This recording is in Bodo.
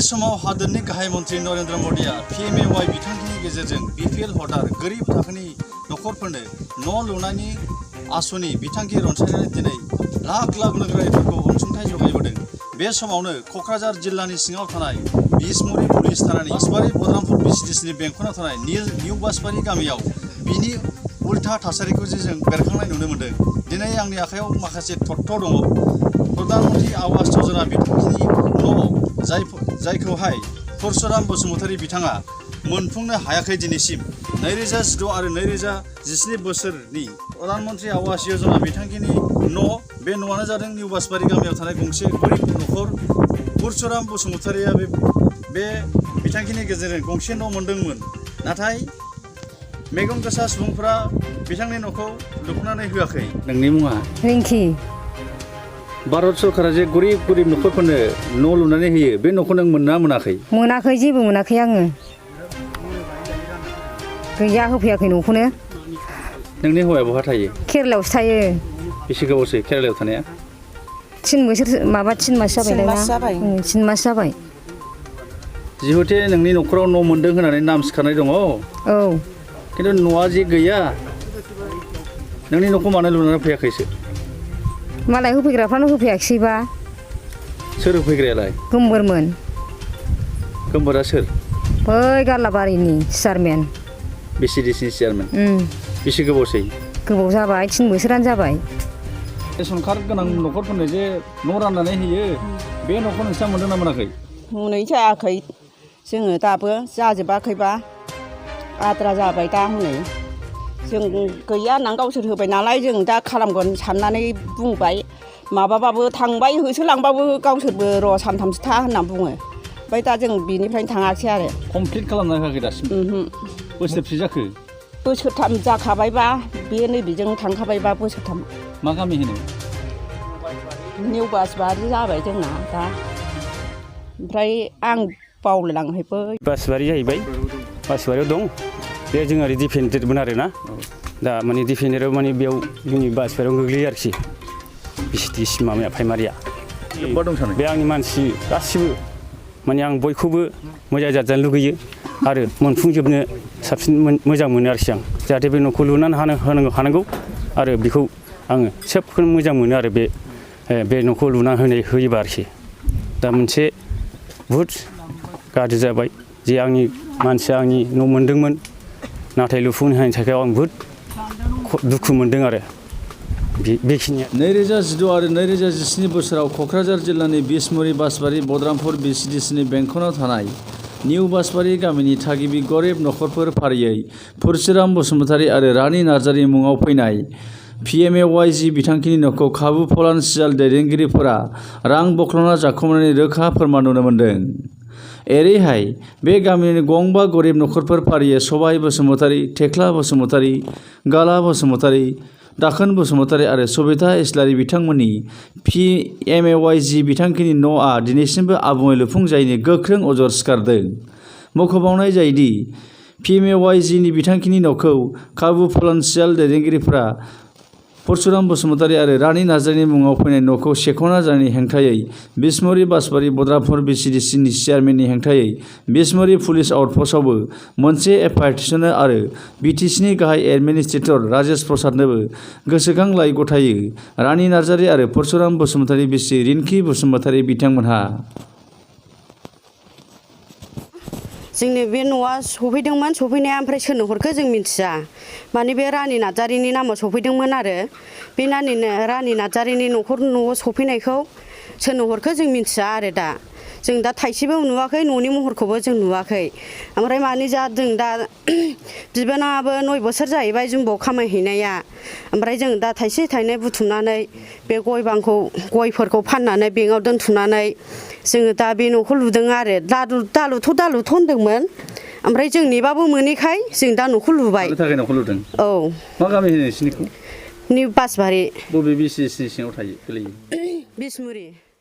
समाव हादोरनि गाहाय मन्त्रि नरेन्द्र मदिया PMAY बिथांखिनि गेजेरजों BPL हल्दार गोरिब थाखोनि नखरफोरनो न' लुनायनि आसनि बिथांखि रनसायनानै दिनै लाख लाख नोगोरारिफोरखौ अनसुंथाइ जगायबोदों। बे समावनो क'क्राझार जिल्लानि सिङाव थानाय बिसमुरि पुलिस थानानि बासबारि बद्रामपुर VCDCनि बेंखनाव थानाय निउ बासबारि गामियाव बिनि उल्था थासारिखौ जों बेरखांनाय नुनो मोन्दों। दिनै आंनि आखायाव माखासे तथ्य दङ। प्रधानमन्त्रि आवास योजना बिथांखिनि न' जायखौहाय परशुराम बसुमतारी बिथाङा मोनफुंनो हायाखै दिनैसिम। 2016 आरो 2017 बोसोरनि प्रधानमन्त्रि आवास योजना बिथांखिनि न' बे न'आनो जादों निउ बासबारि गामियाव थानाय गंसे गोरिब नखर। परशुराम बसुमतारीया बे बिथांखिनि गेजेरजों गंसे न' मोनदोंमोन, नाथाय मेगन गोसा सुबुंफोरा बिथांनि न'खौ लुफुंनानै होआखै। नोंनि मुङा? रिंखि। भारत सरकारा जे गोरिब नखरफोरनो न' लुनानै होयो, बे न'खौ नों मोनना मोनाखै? मोनाखै, जेबो मोनाखै आङो। गैया, होफैयाखै न'खौनो। नोंनि हौवाया बहा थायो? केरेलायावसो थायो। बेसे गोबावसै केरेलायाव थानाया? 3 बोसोर, 3 मास जाबाय ना? 3 मास जाबाय। जिहुते नोंनि न'खराव न' मोनदों होननानै नाम सिखारनाय दङ। औ। खिन्थु न'आ जे गैया, नोंनि न'खौ मानो लुनानै फैयाखैसो? मालाय होफैग्राफ्रानो होफैयाखिसैबा। सोर होफैग्रायालाय? गोमबोरमोन। गोमबोरा सोर? बै गारलाबारिनि चेयारमेन। VCDCनि चेयारमेन। बेसे गोबावसै? गोबाव जाबाय, 3 बोसोरानो जाबाय। रेसन कार्ड गोनां न'खरफोरनो जे न' राननानै होयो, बे न'खौ नोंस्रा मोनदोंना मोनाखै? मोननाय जायाखै, जोङो दाबो जाजोबाखैबा आद्रा जाबाय दा हनै। जों गैया होननानै गावसोर होबाय नालाय, जों दा खालामगोन साननानै बुंबाय। माबाबाबो थांबाय, होसोलांबाबो गावसोरबो र' सानथामसो था होनना बुङो। ओमफ्राय दा जों बिनिफ्रायनो थाङाखै आरो। कमप्लिट खालामना होआखै दासिम? बोसोरसे जाखो? बोसोरथाम जाखाबायबा, बे नैबेजों थांखाबायबा बोसोरथाम। मा गामि होनो? निउ बासबारि जाबाय जोंना दा। ओमफ्राय आं बावलायलाङोहायबो। बासबारि जाहैबाय, बासबारियाव दं। बे जों ओरै डिफेन्डेडमोन आरो ना। दा माने डिफेन्डेडआव माने बेयाव जोंनि बासबारियाव गोग्लैयो आरोखि। VCDC माबाया प्राइमारिया। बे आंनि मानसि गासिबो माने आं बयखौबो मोजां जाजानो लुगैयो आरो मोनफुंजोबनो साबसिन मोजां मोनो आरोखि आं। जाहाथे बे न'खौ लुनानै हानांगौ आरो बेखौ आङो सोबखौनो मोजां मोनो आरो बे न'खौ लुनानै होयोबा आरोखि। दा मोनसे बुहुद गाज्रि जाबाय जे आंनि मानसिया आंनि न' मोनदोंमोन, नाथाय लुफुंनो हायिनि थाखाय आं बुहुद दुखु मोनदों आरो बेखिनिया। 2016 आरो 2017 बोसोराव क'क्राझार जिल्लानि बिसमुरि बासबारि बद्रामपुर VCDCनि बेंखनाव थानाय निउ बासबारि गामिनि थागिबि गरिब नखरफोर फारियै परशुराम बसुमतारी आरो रानि नार्जारि मुङाव फैनाय PMAY-G बिथांखिनि न'खौ खाबु फलान सियाल दैदेनगिरिफोरा रां बोख्लावना जाखोमानायनि रोखा फोरमान नुनो मोन्दों। एरैहाय बे गामिनि गंबा गरिब नखरफोर फारियै सबाय बसुमतारी, थेख्ला बसुमतारी, गाला बसुमतारी, दाखोन बसुमतारी आरो सबिता इस्लारि बिथांमोननि PMAY-G बिथांखिनि न'आ दिनैसिमबो आबुङै लुफुंजायैनि गोख्रों अजर सिखारदों। मख'बावनाय जायोदि PMAY-Gनि बिथांखिनि न'खौ खाबु फलान सियाल दैदेनगिरिफोरा परशुराम बसुमतारी आरो रानि नार्जारिनि मुङाव फैनाय न'खौ सेख'ना जानायनि हेंथायै बिसमुरि बासबारि बद्रामपुर VCDCनि चेयारमेननि हेंथायै बिसमुरि पुलिस आउटपस्टआवबो मोनसे FIR थिसनो आरो BTCनि गाहाय एडमिनिस्ट्रेटर राजेश प्रसादनोबो गोसोखां लाइ गथायो रानि नार्जारि आरो परशुराम बसुमतारी बिसि रिंखि बसुमतारी बिथांमोनहा। जोंनि बे न'आ सफैदोंमोन, सफैनाया ओमफ्राय सोरनो हरखो जों मिथिया। माने बे रानि नार्जारिनि नामाव सफैदोंमोन आरो बे रानि नार्जारिनि न'आव सफैनायखौ सोरनो हरखो जों मिथिया आरो दा। जों दा थाइसेबो नुवाखै, न'नि महरखौबो जों नुवाखै। ओमफ्राय मानि जा जों दा बिबोनाङाबो 9 बोसोर जाहैबाय जोंबाव खामायहैनाया। ओमफ्राय जों दा थाइसे थाइनै बुथुमनानै बे गयफोरखौ फाननानै बेंकआव दोनथुमनानै जोङो दा बे न'खौ लुदों आरो। दालुथ' होनदोंमोन, ओमफ्राय जों नेबाबो मोनैखाय जों दा न'खौ लुबाय। थाखाय न'खौ लुदों? औ। मा गामि होनो नोंसिनिखौ? निउ बासबारि। बबे VCDC सिङाव थायो गोलैयो? बिसमुरि।